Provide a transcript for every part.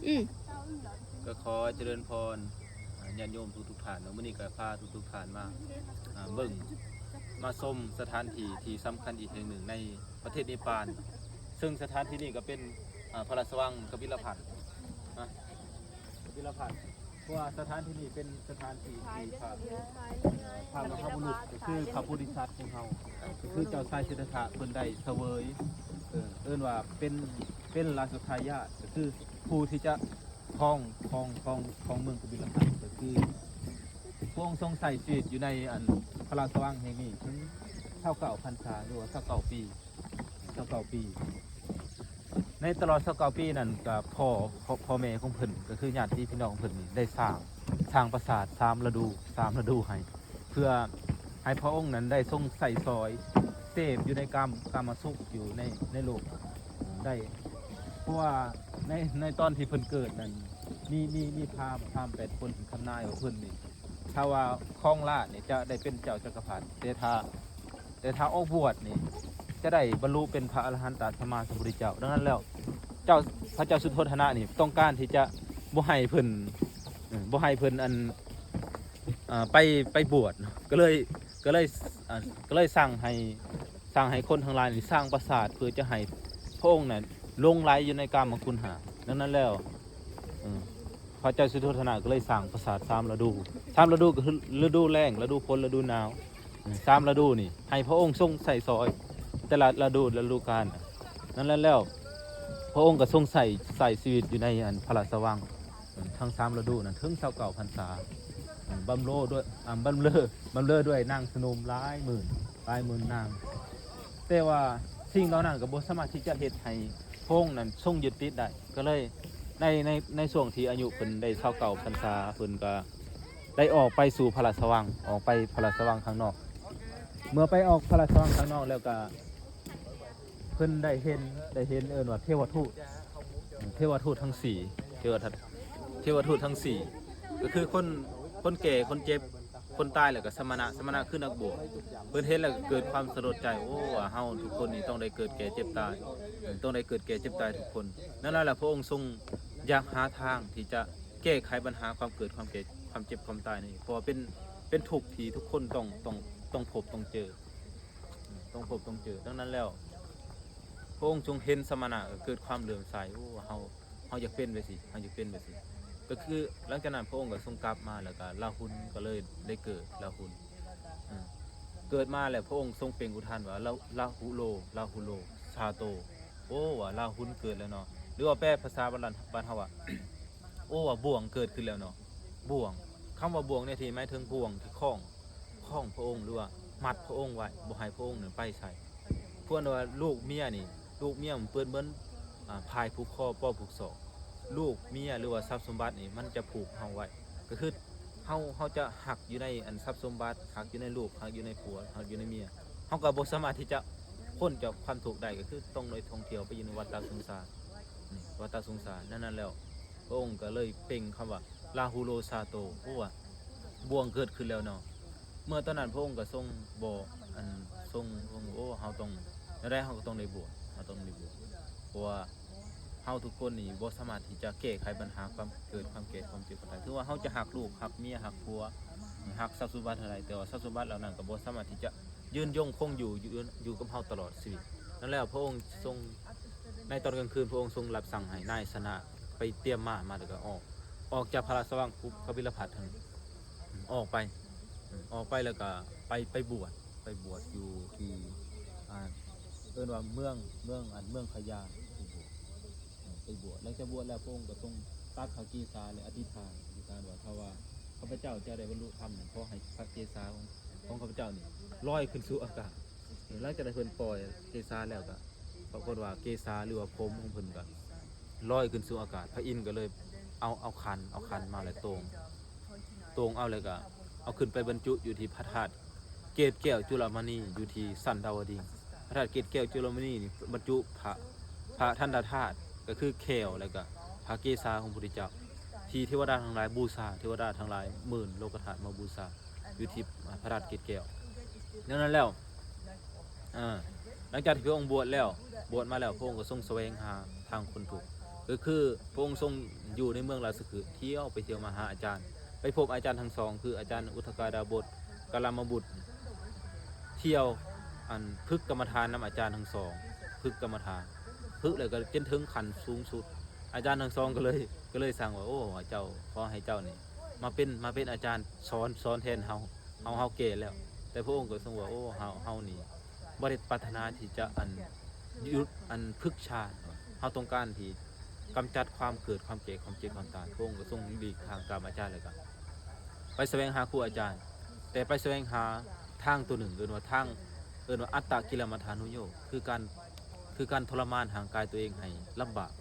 ອືມ ກໍຂໍຈະເລີນພອນ ອາ ຍາດໂຍມທຸກໆທ່ານເນາະ. ມື້ນີ້ກໍພາທຸກໆທ່ານມາ ອາ ເບິ່ງ ມາຊົມສະຖານທີ່ທີ່ສຳຄັນອີກແຫ່ງໜຶ່ງໃນປະເທດເນປານ, ເຊິ່ງສະຖານທີ່ນີ້ກໍເປັນ ອາ ພະລາຊະວັງກະບິລະພັດນະ ກະບິລະພັດ. ເພາະວ່າສະຖານທີ່ນີ້ເປັນສະຖານທີ່ທີ່ພະ ເອີ ພະມະຫາບຸລຸດ ກໍຄືພະໂພທິສັດຂອງເຮົາ ກໍຄືເຈົ້າຊາຍສິດທັດຖະ ເພິ່ນໄດ້ສະເຫວີຍ ເອີ ເອີ້ນວ່າເປັນ ເປັນລາຊະທາຍາດ ກໍຄືຜູ້ທີ່ຈະຄອງ ຄອງ ຄອງ ຄອງເມືອງກະບິລະພັດ ກໍຄືພະອົງຊົງໃຊ້ຊີວິດຢູ່ໃນອັນພະລາຊະວັງແຫ່ງນີ້ເຖິງຊາວເກົ້າພັນສາ ຫຼືວ່າຊາວເກົ້າປີ ຊາວເກົ້າປີ. ໃນຕະຫຼອດຊາວເກົ້າປີນັ້ນ ກໍພໍ່ ພໍ່ ພໍ່ແມ່ຂອງເພິ່ນ ກໍຄືຍາດຕິພີ່ນ້ອງຂອງເພິ່ນນີ້ ໄດ້ສ້າງ ສ້າງປາສາດສາມລະດູ ສາມລະດູໃຫ້ ເພື່ອໃຫ້ພະອົງນັ້ນໄດ້ຊົງໃຊ້ສອຍ ເສບຢູ່ໃນກາມ ກາມະສຸກ ຢູ່ໃນ ໃນໂລກໄດ້. ເພາະວ່າໃນ ໃນຕອນທີ່ເພິ່ນເກີດນັ້ນ ມີ ມີ ມີພາມ ພາມແປດຄົນເພິ່ນທຳນາຍວ່າເພິ່ນນີ້ ຖ້າວ່າຄອງລາດນີ້ຈະໄດ້ເປັນເຈົ້າຈັກກະພັດ ແຕ່ຖ້າ ແຕ່ຖ້າອອກບວດນີ້ຈະໄດ້ບັນລຸເປັນພະອະລະຫັນຕະສຳມາສຳພຸດທະເຈົ້າ. ດັ່ງນັ້ນແລ້ວ ເຈົ້າ ພະເຈົ້າສຸໂທທະນະນີ້ຕ້ອງການທີ່ຈະບໍ່ໃຫ້ເພິ່ນ ເອີ ບໍ່ໃຫ້ເພິ່ນ ອັນ ເອີ ໄປ ໄປບວດ ກໍເລີຍ ກໍເລີຍ ເອີ ກໍເລີຍສັ່ງໃຫ້ ສັ່ງໃຫ້ຄົນທັງຫຼາຍນີ້ສ້າງປາສາດ ເພື່ອຈະໃຫ້ພະອົງນັ້ນຫຼົງໄຫຼຢູ່ໃນກາມະຄຸນຫ້າ. ດັ່ງນັ້ນແລ້ວ ເອີ ພະເຈົ້າສຸໂທທະນະກໍເລີຍສ້າງປາສາດສາມລະດູ. ສາມລະດູກໍຄືລະດູແລ້ງ, ລະດູຝົນ, ລະດູໜາວ. ເອີ ສາມລະດູນີ້ໃຫ້ພະອົງຊົງໃຊ້ສອຍແຕ່ລະລະດູ ລະດູການ. ນັ້ນແຫຼະແລ້ວ ພະອົງກໍຊົງໃຊ້ ໃຊ້ຊີວິດຢູ່ໃນອັນພະລາຊະວັງ ເອີ ທັງສາມລະດູນັ້ນເຖິງຊາວເກົ້າພັນສາ. ເອີ ບຳໂລດ້ວຍ ອາ ບຳເລີ ບຳເລີດ້ວຍນາງສະໜຸມຫຼາຍໝື່ນ ຫຼາຍໝື່ນນາງ. ແຕ່ວ່າສິ່ງເຫຼົ່ານັ້ນກໍບໍ່ສາມາດທີ່ຈະເຮັດໃຫ້ພະອົງນັ້ນຊົງຍຶດຕິດໄດ້. ກໍເລີຍໃນ ໃນ ໃນຊ່ວງທີ່ອາຍຸເພິ່ນໄດ້ຊາວເກົ້າພັນສາ ເພິ່ນກໍໄດ້ອອກໄປສູ່ພະລາຊະວັງ ອອກໄປພະລາຊະວັງຂ້າງນອກ. ເມື່ອໄປອອກພະລາຊະວັງຂ້າງນອກແລ້ວກໍ ເພິ່ນໄດ້ເຫັນ ໄດ້ເຫັນ ເອີ້ນວ່າເທວະທູດ ເທວະທູດທັງສີ່ ເທວະ ເທວະທູດທັງສີ່ ກໍຄືຄົນ ຄົນແກ່ ຄົນເຈັບ ຄົນຕາຍ ແລ້ວກໍສະມະນະ ສະມະນະຄືນັກບວດ. ເພິ່ນເຫັນແລ້ວກໍເກີດຄວາມສະຫຼົດໃຈ ໂອ້ ວ່າເຮົາທຸກຄົນນີ້ຕ້ອງໄດ້ເກີດແກ່ເຈັບຕາຍ ເອີ ຕ້ອງໄດ້ເກີດແກ່ເຈັບຕາຍທຸກຄົນ. ນັ້ນແຫຼະ ພະອົງຊົງຢາກຫາທາງທີ່ຈະແກ້ໄຂບັນຫາຄວາມເກີດ ຄວາມແກ່ ຄວາມເຈັບ ຄວາມຕາຍນີ້ ເພາະວ່າເປັນ ເປັນທຸກທີ່ທຸກຄົນຕ້ອງ ຕ້ອງ ຕ້ອງພົບຕ້ອງເຈີ ຕ້ອງພົບຕ້ອງເຈີ. ດັ່ງນັ້ນແລ້ວ ພະອົງຊົງເຫັນສະມະນະ ເກີດຄວາມເຫຼື້ອມໃສ ໂອ້ ເຮົາ ເຮົາຢາກເປັນແບບຊີ້ ເຮົາຢາກເປັນແບບຊີ້. ກໍຄືຫຼັງຈາກນັ້ນພະອົງກໍຊົງກັບມາ ແລ້ວກໍລາຫຸນກໍເລີຍໄດ້ເກີດ ລາຫຸນ ເອີ ເກີດມາແລ້ວພະອົງຊົງເປັ່ງອຸທານວ່າ ລາ ລາຫຸໂລ ລາຫຸໂລ ຊາໂຕ. ໂອ້ ວ່າລາຫຸນເກີດແລ້ວເນາະ ຫຼືວ່າແປພາສາບ້ານ ບ້ານເຮົາວ່າ ໂອ້ ວ່າບ່ວງເກີດຂຶ້ນແລ້ວເນາະ ບ່ວງ. ຄຳວ່າບ່ວງໃນທີ່ໝາຍເຖິງບ່ວງທີ່ຄ້ອງ ຄ້ອງພະອົງ ຫຼືວ່າມັດພະອົງໄວ້ ບໍ່ໃຫ້ພະອົງນັ້ນໄປໃສ. ພວກວ່າລູກເມຍນີ້ ລູກເມຍມັນເປັນເໝືອນ ອາ ພາຍຜູກຄໍ ປໍຜູກຊອກ. ລູກເມຍ ຫຼືວ່າຊັບສົມບັດນີ້ ມັນຈະຜູກເຮົາໄວ້ ກໍຄືເຮົາ ເຮົາຈະຮັກຢູ່ໃນອັນຊັບສົມບັດ ຮັກຢູ່ໃນລູກ ຮັກຢູ່ໃນຜົວ ຮັກຢູ່ໃນເມຍ. ເຮົາກໍບໍ່ສາມາດທີ່ຈະພົ້ນຈາກຄວາມທຸກໄດ້ ກໍຄືຕ້ອງໄດ້ທ່ອງທ່ຽວໄປຢູ່ໃນວັດຕະສົງສານ ອືມ ວັດຕະສົງສານ. ນັ້ນ ນັ້ນແລ້ວ ພະອົງກໍເລີຍເປັ່ງຄຳວ່າ ລາຫຸໂລ ຊາໂຕ ໂອ້ ວ່າບ່ວງເກີດຂຶ້ນແລ້ວເນາະ. ເມື່ອຕອນນັ້ນພະອົງກໍຊົງບອກ ອັນ ຊົງ ຊົງ ໂອ້ ເຮົາຕ້ອງ ແນວໃດເຮົາກໍຕ້ອງໄດ້ບວດ ເຮົາຕ້ອງໄດ້ບວດ ເພາະວ່າເຮົາທຸກຄົນນີ້ບໍ່ສາມາດທີ່ຈະແກ້ໄຂບັນຫາຄວາມເກີດ ຄວາມແກ່ ຄວາມເຈັບ ຄວາມຕາຍ. ເຖິງວ່າເຮົາຈະຮັກລູກ ຮັກເມຍ ຮັກຜົວ ຮັກຊັບສົມບັດເທົ່າໃດ ແຕ່ວ່າຊັບສົມບັດເຫຼົ່ານັ້ນກໍບໍ່ສາມາດທີ່ຈະ ຍືນຍົງຄົງຢູ່ ຢູ່ ຢູ່ກັບເຮົາຕະຫຼອດຊີວິດ. ນັ້ນແລ້ວພະອົງຊົງ ໃນຕອນກາງຄືນ ພະອົງຊົງຮັບສັ່ງໃຫ້ນາຍຊະນະໄປຕຽມມ້າມາ ແລ້ວກໍອອກ ອອກຈາກພະລາຊະວັງກະບິລະພັດຫັ້ນ ອອກໄປ ອອກໄປແລ້ວກໍໄປ ໄປບວດ ໄປບວດຢູ່ທີ່ ອ່າ ເອີ້ນວ່າເມືອງ ເມືອງ ອັນ ເມືອງຂະຢາ ໄປບວດ ໄປບວດ. ຫຼັງຈາກບວດແລ້ວ ພະອົງກໍຊົງຕັດພະເກສາ ແລະ ອະທິຖານ ອະທິຖານວ່າ ຖ້າວ່າຂ້າພະເຈົ້າຈະໄດ້ບັນລຸທຳ ຂໍໃຫ້ພະເກສາຂອງ ຂອງຂ້າພະເຈົ້ານີ້ລອຍຂຶ້ນສູ່ອາກາດ. ຫຼັງຈາກນັ້ນເພິ່ນປ່ອຍເກສາແລ້ວກໍປາກົດວ່າເກສາ ຫຼືວ່າຜົມຂອງເພິ່ນກໍລອຍຂຶ້ນສູ່ອາກາດ. ພະອິນກໍເລີຍເອົາ ເອົາຂັນ ເອົາຂັນມາແລ້ວໂຕ່ງ ໂຕ່ງເອົາ ແລ້ວກໍເອົາຂຶ້ນໄປບັນຈຸຢູ່ທີ່ພະທາດເກດແກ້ວຈຸລະມະນີ ຢູ່ທີ່ຊັ້ນດາວະດິງ. ພະທາດເກດແກ້ວຈຸລະມະນີນີ້ບັນຈຸພະ ພະທັນຕະທາດ ກໍຄືແຂ້ວ ແລ້ວກໍພະເກສາຂອງພະພຸດທະເຈົ້າ ທີ່ເທວະດາທັງຫຼາຍບູຊາ ເທວະດາທັງຫຼາຍໝື່ນໂລກະທາດມາບູຊາ ຢູ່ທີ່ ອາ ພະທາດເກດແກ້ວ. ດັ່ງນັ້ນແລ້ວ ເອີ ຫຼັງຈາກທີ່ພະອົງບວດແລ້ວ ບວດມາແລ້ວ ພະອົງກໍຊົງສະແຫວງຫາທາງພົ້ນທຸກ. ກໍຄືພະອົງຊົງຢູ່ໃນເມືອງລາຊະຄຶ ທ່ຽວໄປທ່ຽວມາຫາອາຈານ ໄປພົບອາຈານທັງສອງ ຄືອາຈານອຸດທະກາດາບົດ ກາລາມະບຸດ ທ່ຽວ ອັນ ຝຶກກຳມະຖານນຳອາຈານທັງສອງ ຝຶກກຳມະຖານ ຝຶກແລ້ວກໍຈົນເຖິງຂັ້ນສູງສຸດ ອາຈານທັງສອງກໍເລີຍ ກໍເລີຍສັ່ງວ່າ ໂອ້ ເຈົ້າ ຂໍໃຫ້ເຈົ້ານີ້ມາເປັນ ມາເປັນອາຈານສອນ ສອນແທນເຮົາ ເຮົາ ເຮົາແກ່ແລ້ວ. ແຕ່ພະອົງກໍຊົງວ່າ ໂອ້ ເຮົາ ເຮົານີ້ບໍ່ໄດ້ປາດຖະໜາທີ່ຈະ ອັນ ຢຸດ ອັນ ຝຶກຊາດ ເຮົາຕ້ອງການທີ່ກຳຈັດຄວາມເກີດ ຄວາມແກ່ ຄວາມເຈັບ ຄວາມຕາຍ. ພະອົງກໍຊົງຫຼີກທາງຕາມອາຈານ ແລ້ວກໍໄປສະແຫວງຫາຄູອາຈານ ແຕ່ໄປສະແຫວງຫາທາງຕົວໜຶ່ງ ເອີ້ນວ່າທາງ ເອີ້ນວ່າອັດຕະກິລະມັດທານຸໂຍກ ຄືການ ຄືການທໍລະມານຮ່າງກາຍຕົວເອງໃຫ້ລຳບາກ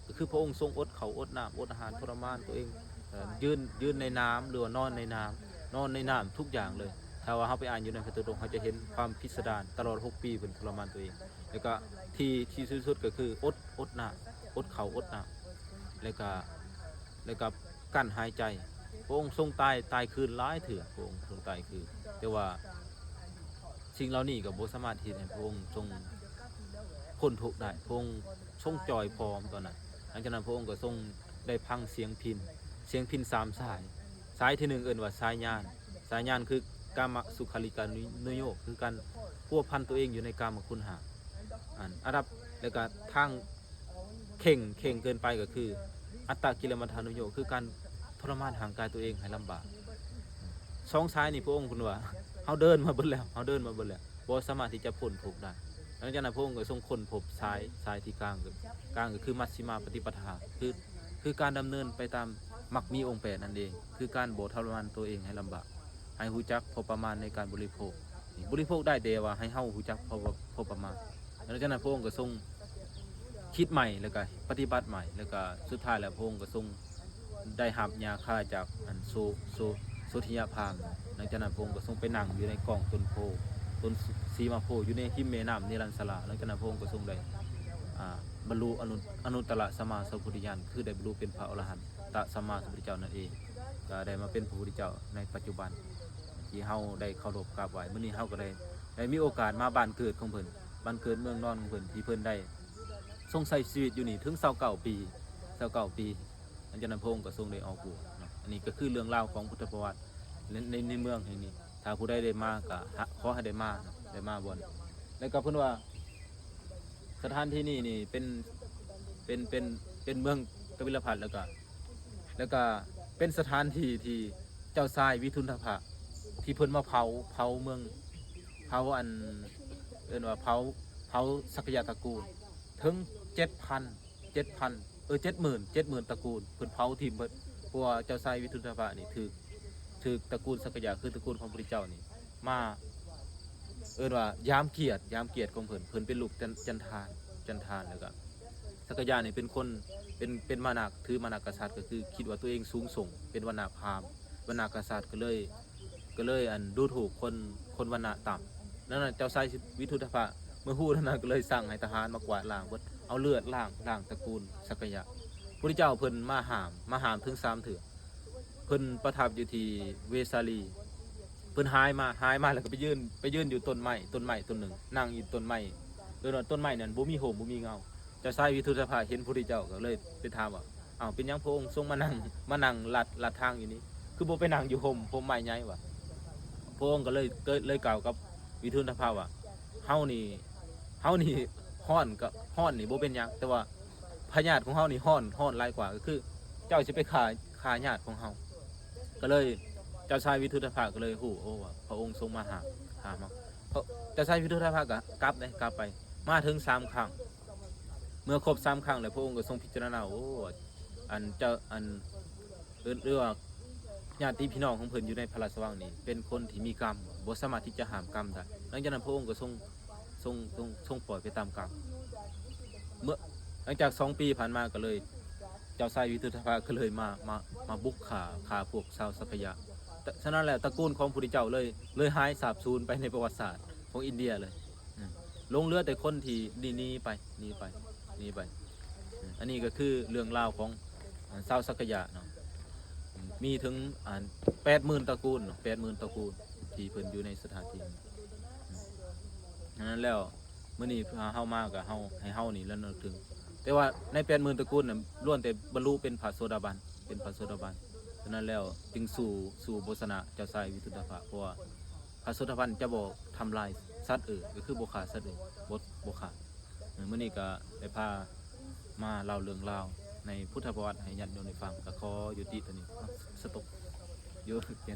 ກໍຄືພະອົງຊົງອົດເຂົ້າອົດນ້ຳ ອົດອາຫານ ທໍລະມານຕົວເອງ ເອີ ຢືນ ຢືນໃນນ້ຳ ຫຼືວ່ານອນໃນນ້ຳ ນອນໃນນ້ຳທຸກຢ່າງເລີຍ. ຖ້າວ່າເຮົາໄປອ່ານຢູ່ໃນພະໄຕຣະປິດົກ ເຮົາຈະເຫັນຄວາມພິສະດານ ຕະຫຼອດຫົກປີເພິ່ນທໍລະມານຕົວເອງ ແລ້ວກໍທີ່ ທີ່ສຸດກໍຄືອົດ ອົດນ້ຳ ອົດເຂົ້າອົດນ້ຳ ແລ້ວກໍ ແລ້ວກໍກັ້ນຫາຍໃຈ. ພະອົງຊົງຕາຍ ຕາຍຄືນຫຼາຍເທື່ອ ພະອົງຊົງຕາຍຄືນ ແຕ່ວ່າສິ່ງເຫຼົ່ານີ້ກໍບໍ່ສາມາດເຮັດໃຫ້ພະອົງຊົງພົ້ນທຸກໄດ້. ພະອົງຊົງຈ່ອຍຜອມຕອນນັ້ນ. ຫຼັງຈາກນັ້ນພະອົງກໍຊົງໄດ້ຟັງສຽງພິນ ສຽງພິນສາມສາຍ. ສາຍທີໜຶ່ງເອີ້ນວ່າສາຍຍານ ສາຍຍານຄືກາມະສຸຂາລິການຸໂຍກ ຄືການພົວພັນຕົວເອງຢູ່ໃນກາມະຄຸນຫ້າ ອັນ ອັນດັບ ແລ້ວກໍທາງເຄັ່ງ ເຄັ່ງເກີນໄປກໍຄືອັດຕະກິລະມັດທານຸໂຍກ ຄືການທໍລະມານຮ່າງກາຍຕົວເອງໃຫ້ລຳບາກ. ສອງສາຍນີ້ພະອົງເພິ່ນວ່າ ເຮົາເດີນມາເບິດແລ້ວ ເຮົາເດີນມາເບິດແລ້ວ ບໍ່ສາມາດທີ່ຈະພົ້ນທຸກໄດ້. ຫຼັງຈາກນັ້ນພະອົງກໍຊົງຄົ້ນພົບສາຍ ສາຍທີ່ກາງ ກາງກໍຄືມັດຊິມາປະຕິປະທາ ຄື ຄືການດຳເນີນໄປຕາມມັກມີອົງແປດນັ້ນເອງ ຄືການບໍ່ທໍລະມານຕົວເອງໃຫ້ລຳບາກ ໃຫ້ຮູ້ຈັກພໍປະມານໃນການບໍລິໂພກ. ນີ້ ບໍລິໂພກໄດ້ ແຕ່ວ່າໃຫ້ເຮົາຮູ້ຈັກພໍ ພໍປະມານ. ຫຼັງຈາກນັ້ນພະອົງກໍຊົງຄິດໃໝ່ ແລ້ວກໍປະຕິບັດໃໝ່ ແລ້ວກໍສຸດທ້າຍແລ້ວພະອົງກໍຊົງ ໄດ້ຮັບຍາຄາຈາກອັນໂສ ໂສ ໂສທິຍະພາມ. ຫຼັງຈາກນັ້ນພະອົງກໍຊົງໄປນັ່ງຢູ່ໃນກອງຕົ້ນໂພ ຕົ້ນສີມາໂພ ຢູ່ໃນຮິມແມ່ນ້ຳນິລັນສະລາ. ຫຼັງຈາກນັ້ນພະອົງກໍຊົງໄດ້ ອ່າ ບັນລຸອະນຸ ອະນຸດຕະລະສຳມາສຳພຸດທະຍານ ຄືໄດ້ບັນລຸເປັນພະອໍລະຫັນຕະສຳມາສຳພຸດທະເຈົ້ານັ້ນເອງ ກໍໄດ້ມາເປັນພະພຸດທະເຈົ້າໃນປັດຈຸບັນ ທີ່ເຮົາໄດ້ເຄົາລົບກາບໄຫວ້. ມື້ນີ້ເຮົາກໍໄດ້ ໄດ້ມີໂອກາດມາບ້ານເກີດຂອງເພິ່ນ ບ້ານເກີດເມືອງນອນຂອງເພິ່ນ ທີ່ເພິ່ນໄດ້ຊົງໃຊ້ຊີວິດຢູ່ນີ້ເຖິງຊາວເກົ້າປີ ຊາວເກົ້າປີ. ຫຼັງຈາກນັ້ນພະອົງກໍຊົງໄດ້ອອກບວດເນາະ. ອັນນີ້ກໍຄືເລື່ອງລາວຂອງພຸດທະປະຫວັດໃນ ໃນ ໃນເມືອງແຫ່ງນີ້. ຖ້າຜູ້ໃດໄດ້ມາກໍ ຫະ ຂໍໃຫ້ໄດ້ມາເນາະ ໄດ້ມາບ່ອນ. ແລ້ວກໍເພິ່ນວ່າສະຖານທີ່ນີ້ນີ້ເປັນ ເປັນ ເປັນ ເປັນເມືອງກະບິລະພັດ ແລ້ວກໍ ແລ້ວກໍເປັນສະຖານທີ່ທີ່ເຈົ້າຊາຍວິທຸນທະພະ ທີ່ເພິ່ນມາເຜົາ ເຜົາເມືອງ ເຜົາອັນ ເອີ້ນວ່າເຜົາ ເຜົາສັກກະຍະຕະກູນເຖິງເຈັດພັນ ເຈັດພັນ ເອີ ເຈັດໝື່ນ ເຈັດໝື່ນຕະກູນ ເພິ່ນເຜົາຖິ້ມເບິດ. ເພາະວ່າເຈົ້າຊາຍວິທຸນທະພະນີ້ຖືກ ຖືກຕະກູນສັກກະຍະ ຄືຕະກູນຂອງພະພຸດທະເຈົ້ານີ້ ມາ ເອີ້ນວ່າຢາມກຽດ ຢາມກຽດຂອງເພິ່ນ ເພິ່ນເປັນລູກຈັນ ຈັນທານ ຈັນທານ ແລ້ວກໍສັກກະຍະນີ້ເປັນຄົນ ເປັນ ເປັນມານະ ຖືມານະກະສັດ ກໍຄືຄິດວ່າຕົວເອງສູງສົ່ງ ເປັນວັນນະພາມ ວັນນະກະສັດ ກໍເລີຍ ກໍເລີຍ ອັນ ດູຖູກຄົນ ຄົນວັນນະຕ່ຳ. ນັ້ນນະ ເຈົ້າຊາຍວິທຸນທະພະເມື່ອຮູ້ນັ້ນນະ ກໍເລີຍສັ່ງໃຫ້ທະຫານມາກວາດລ້າງເບິດ ເອົາເລືອດລ້າງ ລ້າງຕະກູນສັກກະຍະ. ພະພຸດທະເຈົ້າເພິ່ນມາຫ້າມ ມາຫ້າມເຖິງສາມເທື່ອ. ເພິ່ນປະທັບຢູ່ທີ່ເວສາລີ ເພິ່ນຫາຍມາ ຫາຍມາແລ້ວກໍໄປຢືນ ໄປຢືນຢູ່ຕົ້ນໄມ້ ຕົ້ນໄມ້ຕົ້ນໜຶ່ງ ນັ່ງຢູ່ຕົ້ນໄມ້ ເອີ້ນວ່າຕົ້ນໄມ້ນັ້ນບໍ່ມີຮົ່ມ ບໍ່ມີເງົາ. ເຈົ້າຊາຍວິທຸນທະພະເຫັນພະພຸດທະເຈົ້າກໍເລີຍໄປຖາມວ່າ ອ້າວ ເປັນຫຍັງພະອົງຊົງມານັ່ງ ມານັ່ງລັດ ລັດທາງຢູ່ນີ້ ຄືບໍ່ໄປນັ່ງຢູ່ຮົ່ມ ຮົ່ມໄມ້ໃຫຍ່ວະ? ພະອົງກໍເລີຍ ເລີຍກ່າວກັບວິທຸນທະພະວ່າ ເຮົານີ້ ເຮົານີ້ຮ້ອນກໍຮ້ອນນີ້ບໍ່ເປັນຫຍັງ ແຕ່ວ່າພະຍາດຂອງເຮົານີ້ຮ້ອນ ຮ້ອນຫຼາຍກວ່າ ກໍຄືເຈົ້າຊິໄປຂ້າ ຂ້າຍາດຂອງເຮົາ. ກໍເລີຍເຈົ້າຊາຍວິທຸນທະພະກໍເລີຍຮູ້ ໂອ້ ວ່າພະອົງຊົງມາຫ້າມ ຫ້າມເຮົາ. ເຈົ້າຊາຍວິທຸນທະພະກໍກັບເດ້ ກັບໄປ ມາເຖິງສາມຄັ້ງ. ເມື່ອຄົບສາມຄັ້ງແລ້ວ ພະອົງກໍຊົງພິຈາລະນາ ໂອ້ ອັນເຈົ້າ ອັນ ເອີ້ນ ຫຼືວ່າຍາດຕິພີ່ນ້ອງຂອງເພິ່ນຢູ່ໃນພະລາຊະວັງນີ້ ເປັນຄົນທີ່ມີກຳ ບໍ່ສາມາດທີ່ຈະຫ້າມກຳໄດ້. ຫຼັງຈາກນັ້ນພະອົງກໍຊົງ ຊົງ ຊົງ ຊົງປ່ອຍໄປຕາມກຳ. ເມື່ອ ຫຼັງຈາກສອງປີຜ່ານມາກໍເລີຍ ເຈົ້າຊາຍວິທຸນທະພະກໍເລີຍມາ ມາ ມາບຸກຂ້າ ຂ້າພວກຊາວສັກກະຍະ. ສະນັ້ນແຫຼະ ຕະກູນຂອງພະພຸດທະເຈົ້າເລີຍ ເລີຍຫາຍສາບສູນໄປໃນປະຫວັດສາດຂອງອິນເດຍເລີຍ. ອືມ ຫຼົງເຫຼືອແຕ່ຄົນທີ່ໜີ ໜີໄປ ໜີໄປ ໜີໄປ. ອືມ ອັນນີ້ກໍຄືເລື່ອງລາວຂອງ ອາ ຊາວສັກກະຍະເນາະ. ອືມ ມີເຖິງ ອາ ແປດໝື່ນຕະກູນເນາະ ແປດໝື່ນຕະກູນທີ່ເພິ່ນຢູ່ໃນສະຖານທີ່ນີ້. ອືມ ສະນັ້ນແລ້ວ ມື້ນີ້ເຮົາມາກໍເຮົາ ໃຫ້ເຮົານີ້ລະນຶກເຖິງເ ແຕ່ວ່າໃນແປດໝື່ນຕະກູນນັ້ນ ລ້ວນແຕ່ບັນລຸເປັນພະໂສດາບັນ ເປັນພະໂສດາບັນ. ສະນັ້ນແລ້ວຈຶ່ງສູ້ ສູ້ບໍ່ຊະນະເຈົ້າຊາຍວິສຸດທະພະ ເພາະວ່າພະໂສດາບັນຈະບໍ່ທຳລາຍສັດເອີ່ນ ກໍຄືບໍ່ຂ້າສັດເອີ່ນ ບໍ່ ບໍ່ຂ້າ. ເອີ ມື້ນີ້ກໍໄດ້ພາມາເລົ່າເລື່ອງລາວໃນພຸດທະປະຫວັດໃຫ້ຍາດໂຍມໄດ້ຟັງ ກໍຂໍຍຸຕິເທົ່ານີ້ເນາະ ສະຕັອບ ຢູ່